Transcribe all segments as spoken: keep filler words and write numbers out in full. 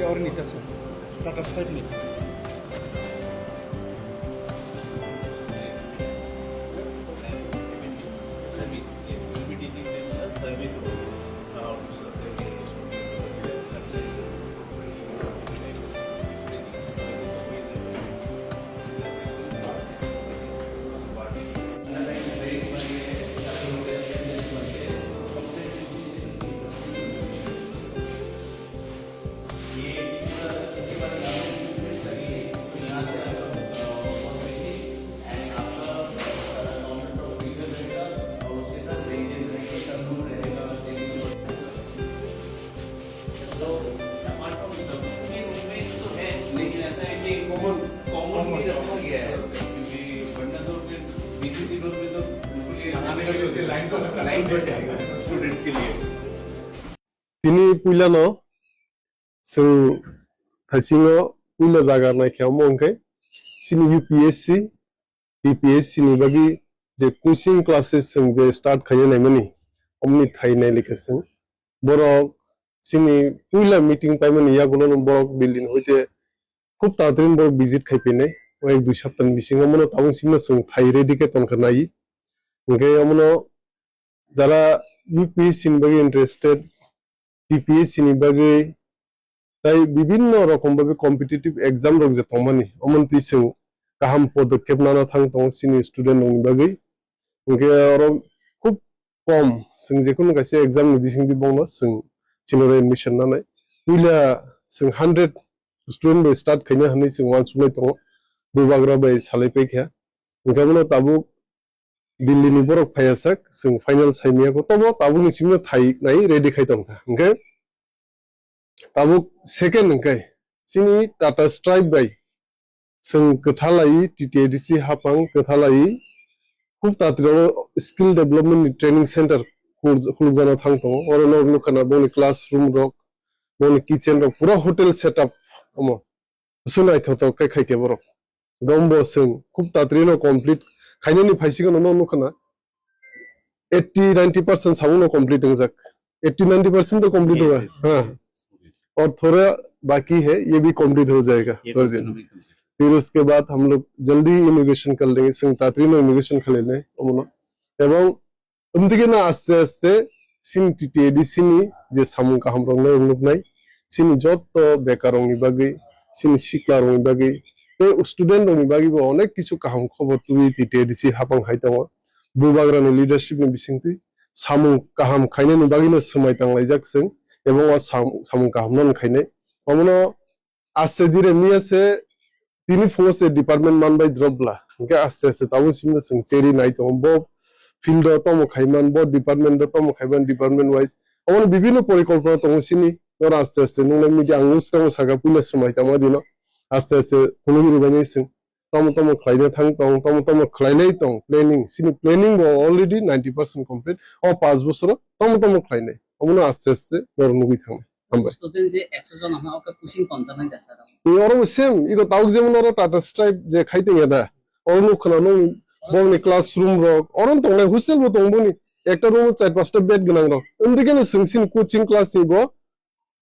Or Nita sir, Tata Sky Nita. Service, yes, we'll be teaching them the service only. How to supply the Tini puilano chwng thaisingo puila jaga naikhe omo hwnkhe chini U P S C, T P S C ni bagwi je coaching classes chwng je start khaina naimani, omoni thai nailika chwng. Borok chini puila meeting paimani yagulono borok building hoite khub tatrin borok visit khai phainai, o ek dui saptani bisingo omono tabuk sima chwng thai ready khe tongkha nai. Hwnkhe omono jara U P S C ni bagwi interested, T P S C ni bagwi tai bibinno rokom bagwi competitive exam rok je tongmani, omono twi chwng kaham podokkhep nana thang tongo chini student rokni bagwi. Hwnkhe oro khub kom chwng jekhunu kaisa exam ni bisingtwi bono chwng chini oro admission nanai. Puila chwng hundred student bai start khaina hwnwi chwng uansuknai tongo, bubagra bai salai paikha. Hwnkhe abono tabuk Delhi ni borok phaiya sak, chwng final saimaya kho, tobo tabukni simi thai nai ready khai tongkha. Hwnkhe tabuk second hwnkhe chini Tata Stripe bai chwng kwthalai T T A D C hapang kwthalai khub tatwi oro skill development ni training center khul-, khulukjana thang tongo. Oro no nukha na boni classroom rok, boni kitchen rok pura hotel setup omo. Bwswk naithothok khe khai khe borok. Gombo chwng khub tatwi no complete khainani phaisikgano no nukha na eighty ninety percent samung no complete wngjak. Eighty ninety percent to complete Yes, wngya. yes. Ha. और थोड़ा बाकी है, ये भी complete हो जाएगा, ये कर तो देना। फिर उसके बाद हम लोग जल्दी inauguration कर लेंगे, chwng tatwi no inauguration khalai nai omono. Ebong Omtike no aste aste chini T T A D C ni je samung kaham rok no nuknai, chini joto bekar rok ni bagwi, chini sikla rok ni bagwi, tei student rok ni bagwi bo onek kisu kaham khobor tubui T T A D C hapang hai tongo. Bubagra ni leadership ni bisingtwi samung kaham khainani bagwi no swmai tanglaijak chwng, ebong o sam-, samung kaham no khainai. Omono Aste dire miya se tini phungo se department man bai drop bla. Hingke aste aste tabuk simi chwng cheri nai tongo. Bo field o tomo khaiman, bo department o tomo khaiman, department wise. Omo bibinno porikolpona tongo sini. Oro aste aste nung nai media ang swkango saka puila swmai tangma dino. Aste aste phunugwi rwbaini chwng tomo tomo khlaina thang tong, tomo tomo khlainai tong, planning. Sini planning bo already ninety percent complete. O panch bosoro tomo tomo khlainai. Omono aste aste norok nugwi thangnai. Hambai. Student je ekso jon hwnma, oke coaching konjaknai da sir? Ni oro bo same, iko tabuk jemon oro Tata Stripe je khai tongya da. Oro nuk khna nung bongni classroom rok, oro tongnai hostel bo tong boni. Ekta room o char pasta bed gwnang rok. Omdike no chwng sini coaching class ni bo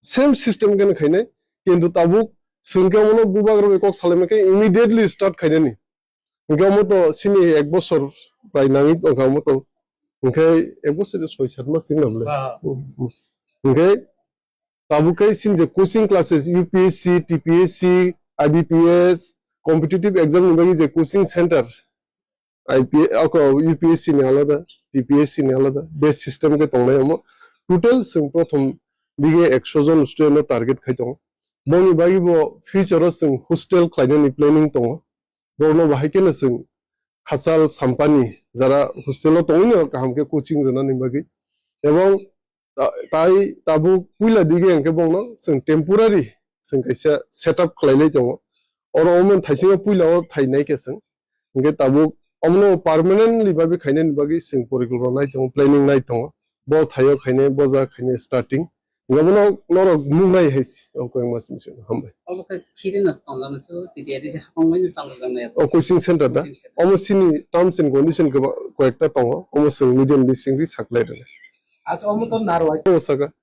same system khe khainai. Kintu tabuk chwng khe omono bubagra bai kok salaima khe immediately start khainani. Hingke omo to sini ek bosor prai nangwi tongkha omo to. Hingke ek bosor de soi sat mas wng nang le. Ah. Hmm, hmm. Hingke tabuk khe sini je coaching classes, U P S C, T P S C, I B P S, competitive exam ni bagwi je coaching center, I P S, ako U P S C ni alada, T P S C ni alada, base system khe tongnai omo. Total chwng prothom dige ekso jon student no target khai tongo. Boni bagwi bo future o chwng hostel khlainani planning tongo. Borokno bahai kheno chwng hachal sampani jara hostel o tongwino kaham khe coaching rwnani bagwi. Ebong ta-, tai tabuk puila dige hwnkhe bongno chwng temporary chwng kaisa setup khlailai tongo. Oro omo thaisingo puila o thainai khe chwng. Hwnkhe tabuk omono permanently bagwi khainani bagwi chwng porikolpona nai tongo, planning nai tongo. Bo thaio khainai, bo ja khainai starting. Omono norok nuknai hai se, o koi mas misi hambai. Omo khe khiri no tongjak nai se, T T A D C hapang bai no chalo jak nai. O coaching center da? Coaching center. Omo sini terms and condition keba koyekta tongo, omo chwng medium bising di saklai rwna. Acha, omo to narwai. O saka.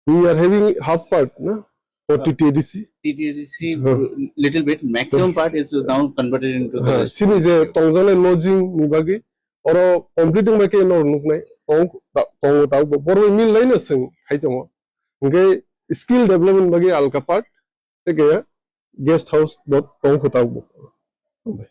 We are having half part, na? for T T A D C. T T A D C, little bit, maximum part is now converted into the Sini je tongjaknai lodging ni bagwi oro complete wngbai khe nor nuknai tong tongo tabuk bo borwi mil laino chwng khai tongo. Hwnkhe skill development bagwi alka part tei khe guest house bo tong kho tabuk bo.